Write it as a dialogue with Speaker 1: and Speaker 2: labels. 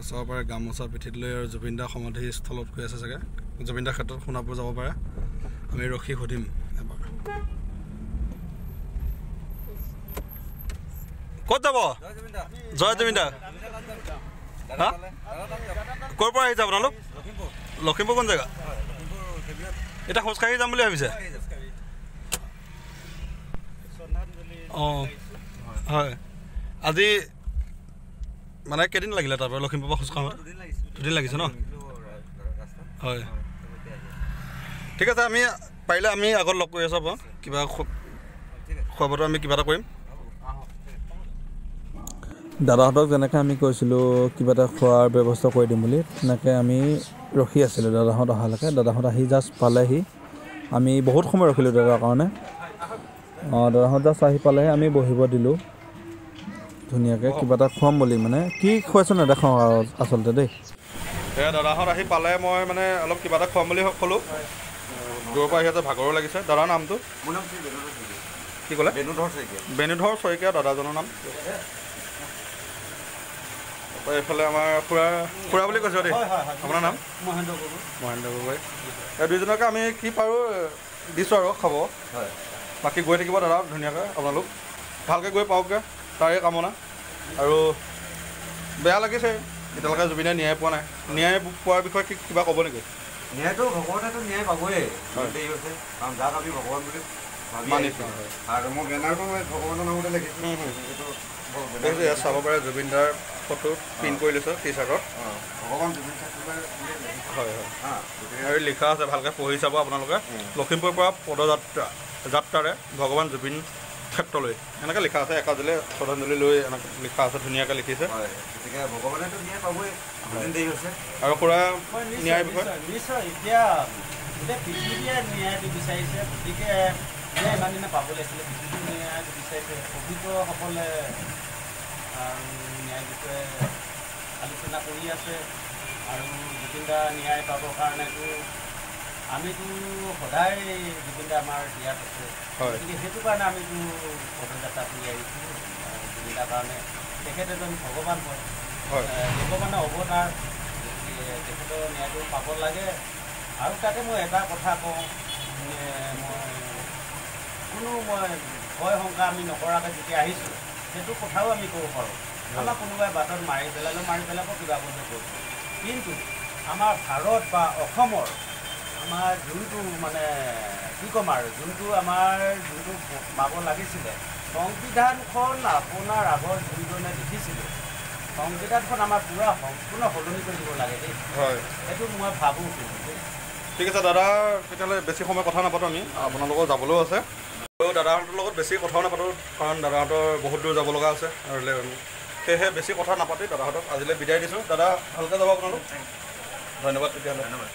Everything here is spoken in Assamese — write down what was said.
Speaker 1: চাব পাৰে গামোচা পিঠিত লৈ আৰু জুবিন দা সমাধিস্থলত গৈ আছে চাগে, জুবিন দাৰ ক্ষেত্ৰত সোণাপুৰ যাব পাৰে। আমি ৰখি সুধিম এবাৰ। ক'ত যাব? জয় জুবিন দা। হা, ক'ৰ পৰা আহিছে আপোনালোক? লখিমপুৰ। কোন জেগা? এতিয়া খোজকাঢ়ি যাম বুলি ভাবিছে? অঁ হয়। আজি মানে কেইদিন লাগিলে তাৰ পৰা লখিমপুৰৰ পৰা খোজকাঢ়োঁ? দুদিন লাগিছে ন? হয়, ঠিক আছে। আমি পাৰিলে আমি আগত লগ কৰি আছোঁ আপোনাক, কিবা খোৱা বোৱাটো আমি কিবা এটা কৰিম।
Speaker 2: দাদাহঁতক যেনেকৈ আমি কৈছিলোঁ কিবা এটা খোৱাৰ ব্যৱস্থা কৰি দিম বুলি, তেনেকৈ আমি ৰখি আছিলোঁ দাদাহঁত অহালৈকে। দাদাহঁত আহি জাষ্ট পালেহি, আমি বহুত সময় ৰখিলোঁ দাদাৰ কাৰণে। দাদাহঁত জাষ্ট আহি পালেহি, আমি বহিব দিলোঁ ধুনীয়াকৈ, কিবা এটা খুৱাম বুলি। মানে কি খুৱাইছোঁ নেদেখাওঁ আৰু আচলতে দেই।
Speaker 1: এয়া দাদাহঁত আহি পালে, মই মানে অলপ কিবা এটা খুৱাম বুলি ক'লোঁ। দূৰৰ পৰা আহি আছে, ভাগৰো লাগিছে। দাদাৰ নামটো কি ক'লে? বেণুধৰ শইকীয়া দাদাজনৰ নাম। তাৰপৰা এইফালে আমাৰ খুৰা, খুৰা বুলি কৈছোঁ দেই, আপোনাৰ নাম?
Speaker 3: মহেন্দ্ৰ গগৈ।
Speaker 1: মহেন্দ্ৰ গগৈ। এই দুইজনকে আমি কি পাৰোঁ দিছোঁ আৰু খাব। বাকী গৈ থাকিব দাদা ধুনীয়াকৈ, আপোনালোক ভালকৈ গৈ পাওকগৈ তাৰে কামনা। আৰু বেয়া লাগিছে এতিয়ালৈকে জুবিনে ন্যায় পোৱা নাই। ন্যায় পোৱাৰ বিষয়ে কি কিবা ক'ব নেকি?
Speaker 4: ন্যায়টো ভগৱানেতো ন্যায় পাবই, দেৰি হৈছে, কাৰণ যাক আমি ভগৱান বুলি
Speaker 1: মানিছোঁ।
Speaker 4: আৰু মই বেনাৰটো মই ভগৱানৰ নামতে লিখিছোঁ।
Speaker 1: ইয়াত চাব পাৰে জুবিন দাৰ ফটো প্ৰিণ্ট কৰি লৈছোঁ টি চাৰ্টত।
Speaker 4: ভগৱান জুবিন।
Speaker 1: হয় হয়। আৰু লিখা আছে, ভালকৈ পঢ়ি চাব আপোনালোকে। লখিমপুৰৰ পৰা পদযাত্ৰা যাত্ৰাৰে ভগৱান জুবিন ক্ষেত্ৰলৈ, এনেকৈ লিখা আছে। একাজলে শ্ৰদ্ধাঞ্জলি লৈ এনেকৈ লিখা আছে, ধুনীয়াকৈ লিখিছে।
Speaker 4: গতিকে ভগৱানেতো ন্যায় পাবই, দেৰি হৈছে।
Speaker 1: আৰু খুৰা ন্যায়ৰ বিষয়ে?
Speaker 3: নিশ্চয়, এতিয়া গোটেই পৃথিৱীয়ে ন্যায়টো বিচাৰিছে, গতিকে ন্যায় ইমান দিনে পাব লাগিছিলে, পৃথিৱীয়ে ন্যায়টো বিচাৰিছে। অভিজ্ঞসকলে আৰু ন্যায়ৰ বিষয়ে আলোচনা কৰি আছে। আৰু জুবিন দা ন্যায় পাবৰ কাৰণেতো আমিতো সদায় জুবিন দা আমাৰ দিয়াত আছে, গতিকে সেইটো কাৰণে আমিতো পদযাত্ৰা কৰি আহিছোঁ জুবিন দাৰ কাৰণে। তেখেত এজন ভগৱান হয়, ভগৱানৰ অৱতাৰ, গতিকে তেখেতৰ ন্যায়টো পাব লাগে। আৰু তাতে মই এটা কথা কওঁ, মই কোনো মই ভয় শংকা আমি নকৰাকৈ যেতিয়া আহিছোঁ, সেইটো কথাও আমি ক'ব পাৰোঁ। আমাক কোনোবাই বাটত মাৰি পেলালেও মাৰি পেলাব, কিবা কৰিলেও কৰিব, কিন্তু আমাৰ ভাৰত বা অসমৰ আমাৰ যোনটো মানে কি ক'ম আৰু, যোনটো আমাৰ যোনটো পাব লাগিছিলে, সংবিধানখন আপোনাৰ আগৰ যোনজনে লিখিছিলে, সংবিধানখন আমাৰ পূৰা সম্পূৰ্ণ সলনি কৰি দিব লাগে দেই।
Speaker 1: হয়,
Speaker 3: সেইটো মই ভাবোঁ কিন্তু দেই।
Speaker 1: ঠিক আছে দাদা, তেতিয়াহ'লে বেছি সময় কথা নাপাতোঁ আমি, আপোনালোকৰ যাবলৈও আছে। আৰু দাদাহঁতৰ লগত বেছি কথাও নাপাতোঁ, কাৰণ দাদাহঁতৰ বহুত দূৰ যাব লগা আছে। আৰু সেয়েহে বেছি কথা নাপাতি দাদাহঁতক আজিলৈ বিদায় দিছোঁ। দাদা ভালকৈ যাব আপোনালোক, ধন্যবাদ তেতিয়াহ'লে।
Speaker 4: ধন্যবাদ।